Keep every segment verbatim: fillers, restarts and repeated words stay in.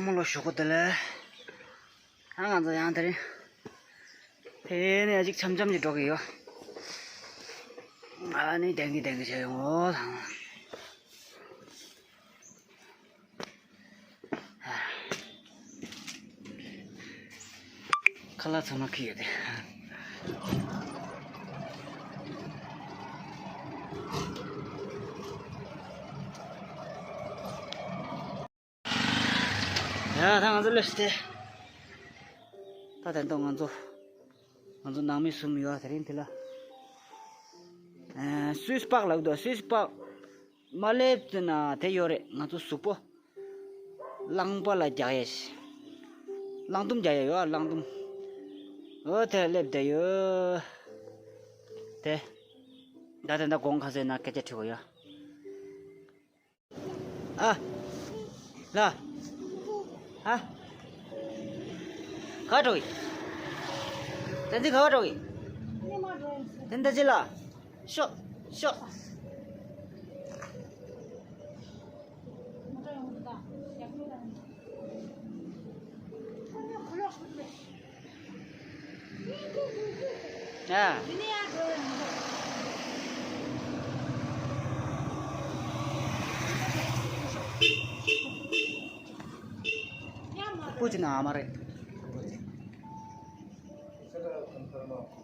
མོ་ལོ་ཞོག་གོ་དེ་ལས། ཨ་ང་ཚོ་ཡང་དེ་རིང་། དེ་ནས་ཅིག་འཆམ་འཆམ་ཅིག་འགྲོ་གི་ཡོད། ཨ་ནི་དེང་གི་དེང་གི་བྱས་ཡོང་ངོ་དང་། ཁ་ལག་ཚང་མ་ཁྱེར་ཡོད་དེ། ཡ་ད་ང་ཚོ་སླེབས་ཏེ། ད་དེ་འདྲ་ང་ཚོ། ང་ཚོ་ནང་མི་གསུམ་ཡོད་དེ་རིང་དེ་ལ། ཨ་སུས་པག་ལབ་འདུག་སུས་པག་མ་སླེབས་ན་དེ་ཡོད་རེད། ང་ཚོ་གཟུགས་པོ། རླངས་པ་ལ་རྒྱག་ཡས། རླངས་སྟོམ་རྒྱག་ཡས་ཡོད་ཨ། རླངས་སྟོམ། འོ་དེ་སླེབས་བསྡད་ཡོད། དེ། ད་དེ་འདྲ་དགོང་ཁ་སང་ན་སྐད་ཆ་དྲི་དགོས་ཡོད། ཨ། ལ། ཨ། ག་འགྲོ་ཡི། བསྟན་འཛིན་ག་པར་འགྲོ་གི། བསྟན་ད་ཅི་ལ། ཤོག་ཤོག་ཨ། པུ་ཅི་ན་ཨ་མ་རེད།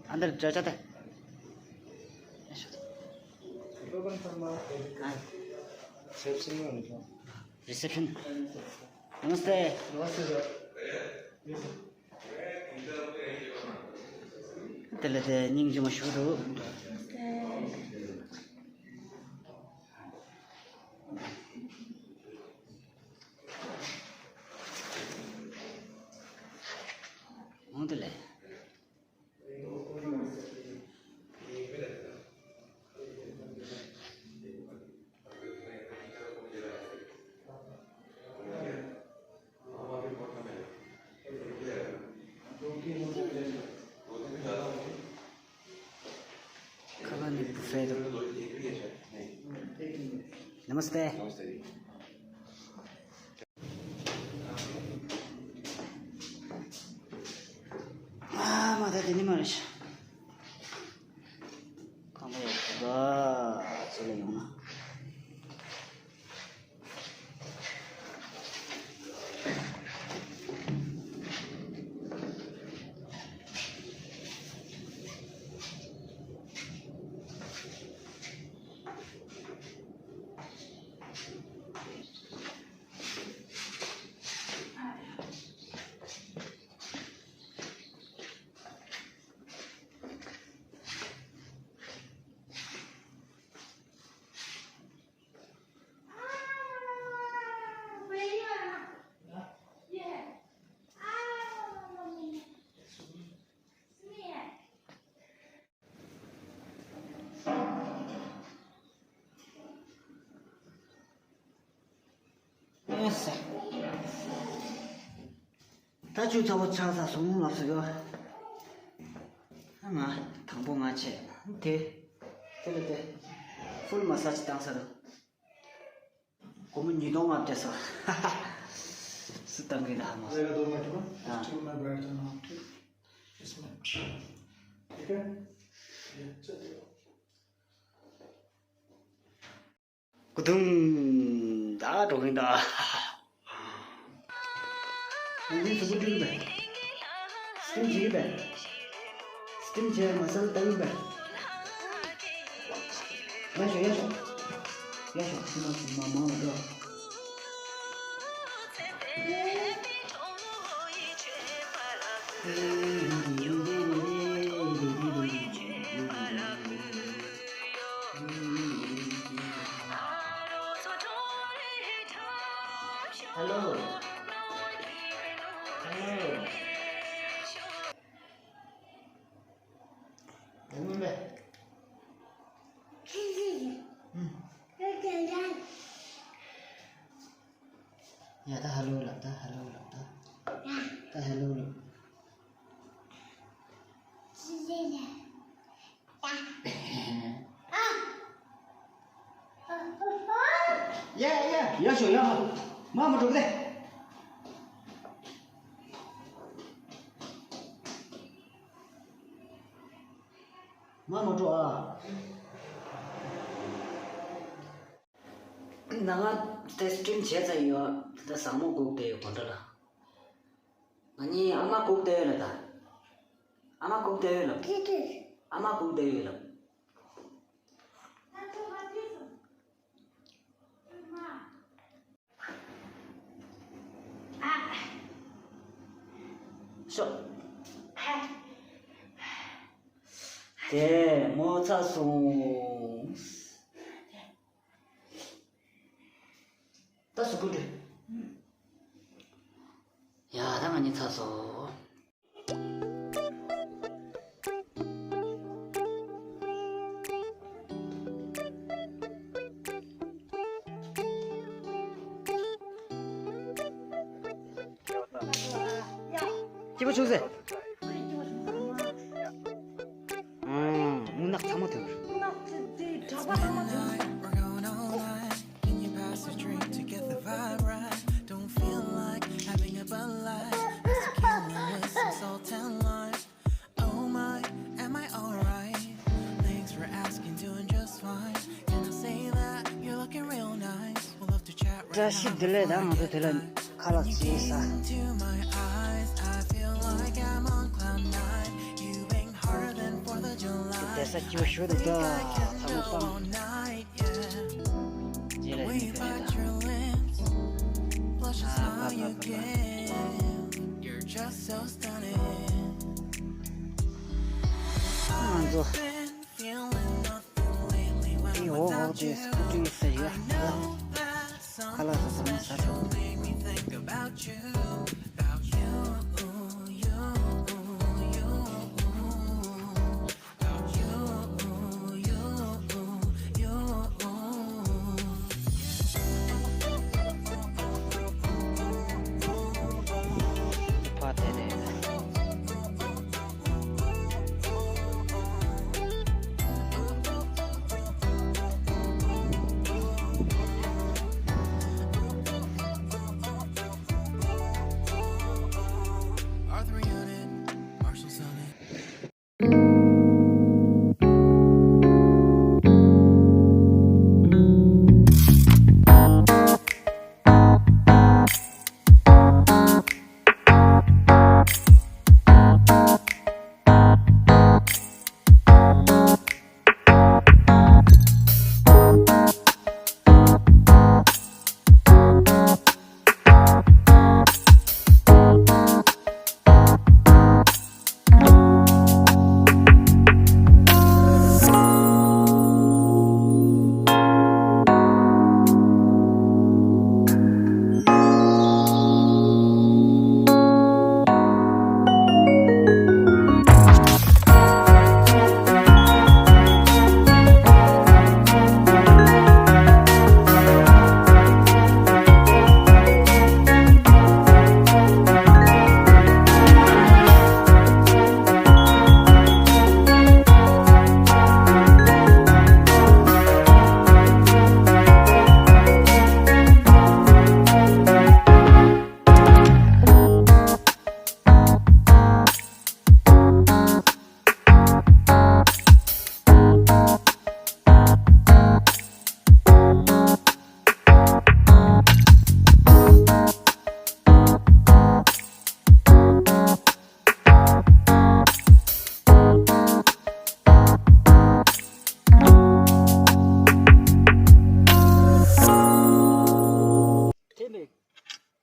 ཨ་འདིར་བྱ་བྱ་དེ། रिसेप्शन। नमस्ते। नमस्ते सर। དེ་ལས་དེ་སྙིང་རྗེ་མོ་ཞུ་འདུག་འོང་དེ་ལས། नमस्ते। ཨ་མ་ད་དེ་ནི་མ་རེད་ཤག་ཁང་པ་ཡག་པོ་འདུག་ག་ཚོ་ལ་ཡོང་ན། ཨེ་ས། ད་ཆུ་ཚ་པོ་ཆགས་ཚར་སོང་ལབ་སོང་ཡོད། ང་དང་པོ་ང་བྱས་དེ། དེ་ལ་དེ། ཕུལ་མ་སཱཇ་བཏང་ས་རེད། སྒོར་མོ་ཉིས་སྟོང་ལྔ་བརྒྱ་ས། སུ་བཏང་གི་ད་ཧ་མ་སོང་། हाँ। इसमें। ठीक है। ये चलिए। ཀུ་དུང་། ད་འགྲོ་གིན་ད། ཡང་ནི་སུ་བུ་ཀྲིན་པས། སི་ཊིམ་བྱེད་ཀྱི་པས། སི་ཊིམ་བྱས་མ་སལ་ལྟ་གི་པས། ཡ་ཤོ་ཡ་ཤོ། ཡ་ཤོ་སི་མ་སི་མ་མང་ལ་འགྲོ། Hello. Hello. ཡ་ད་ཧ་ལོ་ལབ། ད་ཧ་ལོ་ལབ། ད་ད་ཧ་ལོ་ལབ། ཡ་ཡ་ཡ་ཤོ་ཡ་ཧ་མ་མ་འགྲོ་གི་ལེ། མ་མ་འགྲོ་ཨ། ང་ང་དེ་སི་ཊིམ་བྱས་ཚར་ཡོད། ད་ཟ་མ་སྒུག་བསྡད་ཡོད་གོ་འདྲ་ལ། ང་གཉིས་ཨ་མ་སྒུག་བསྡད་ཡོད་ལ་ད། ཨ་མ་སྒུག་བསྡད་ཡོད་ལ། ཨ་མ་སྒུག་བསྡད་ཡོད་ལ། ཤོག་དེ་མོ་ཚ་སོང་། ད་གཟུགས་པོ་འགྲོ། ཡ་ད་ང་གཉིས་ཚ་སོང་། སྐྱིད་པོ་བྱུང་ཟེར། ཨང་། རྔུལ་ནག་ཚང་མ་ཐོན། རྔུལ་ནག་དེ་དེ་གྲྭ་པ་ཚང་མ་ཐོན། Can you pass a drink to get the vibe right? Don't feel like having a Bud Light. Just tequila with some salt and lime. Oh my, am I alright? Thanks for asking, doing just fine. Can I say that you're looking real nice? Would love to chat right now. བཀྲ་ཤིས་བདེ་ལེགས། ད་ང་ཚོ་དེ་ལ་ཁ་ལག་ཟས་ས། Into my eyes, I feel like I'm on cloud nine. You bang harder than Fourth of July. བསྡད་ས་སྐྱིད་པོ་ཞིག་འདུག་ད་ཚང་མ་སྤང་། རྗེས་ལ་ཡིན་གྱི་རེད་ད། ཨ་ཕ་ཕ་ཕ། ང་ཚོ་འདི་འོག་འོག་དེ་སྐུ་དྲིན་ཟེར་ཡོད། ཁ་ལག་ཟ་ས་མ་ཟ་ཆོག་དེ་མེད།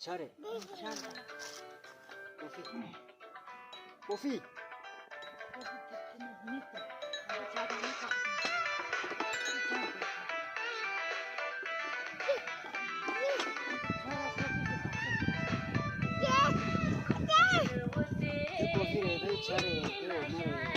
ཆ་རེད། ཀོ་ཧྥི། ཀོ་ཧྥི། དེ་ཀོ་ཧྥི་རེད་པས། ཆ་རེད། དེ་འོ་མ་རེད།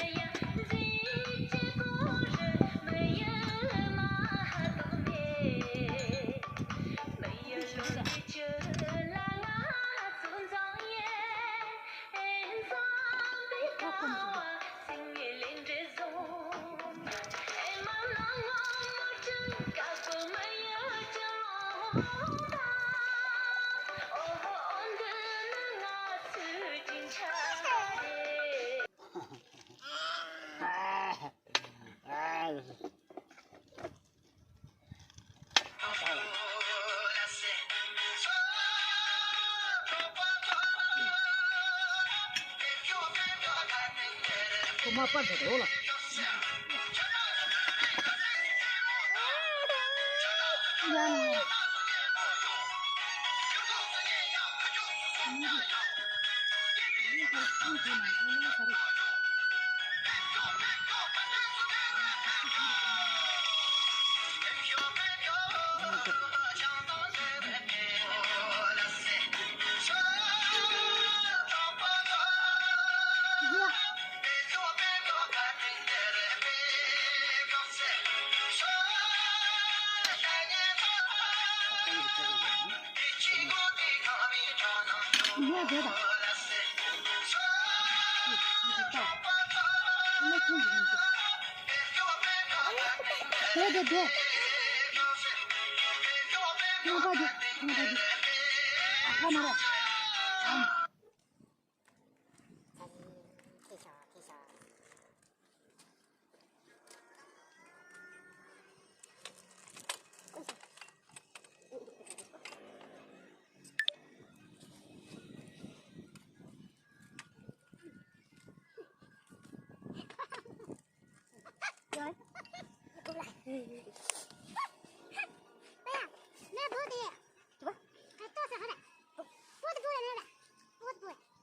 དེ་དེ་དེ། ཁྱོད་པ་དེ་ཁྱོད་པ་དེ། ཨ་ཁ་མ་ར།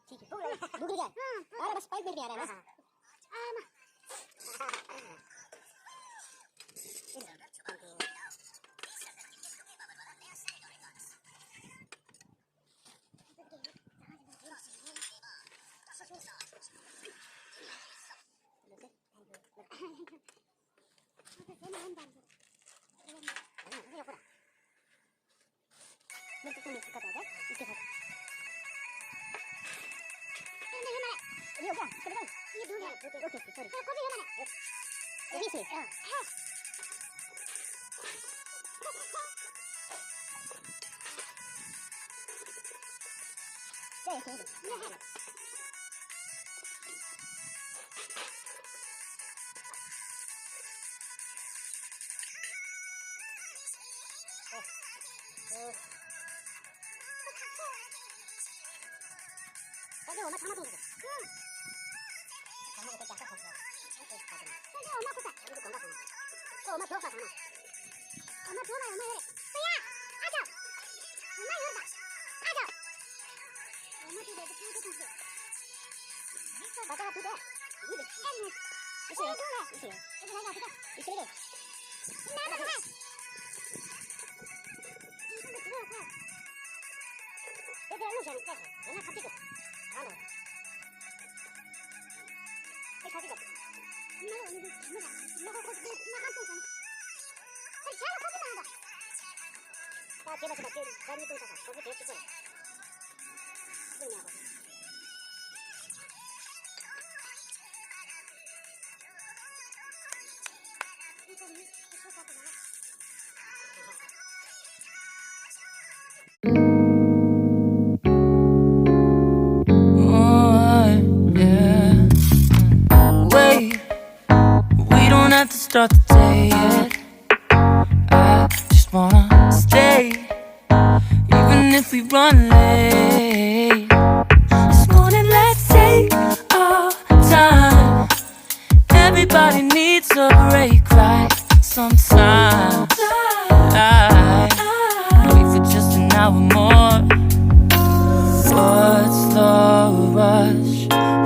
ठीक है, भूख लगी। अरे बस पाँच मिनट में आ रहा है बस। ये हो गया, चलो भाई। ये दूध है। Okay, okay, sorry. ये कॉफी है ना? ये भी सही। हाँ। ये है, ये है। Oh, yeah. Wait, we don't have to start the day yet. I just wanna stay, even if we run late. This morning, let's take our time. Everybody needs a break, right? Sometimes I wait for just an hour more. What's the rush?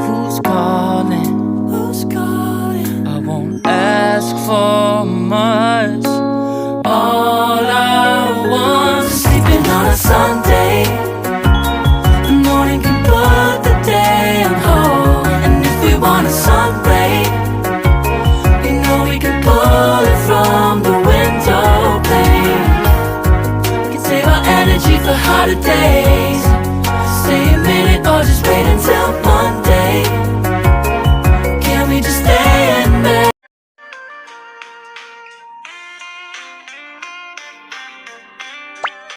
Who's calling? Who's calling? I won't ask for much. All I want is sleeping on a Sunday. The morning can put the day on hold. And if we want a sun ray, you know we can pull it from the window pane. We can save our energy for hotter days. Stay a minute or just wait until Monday.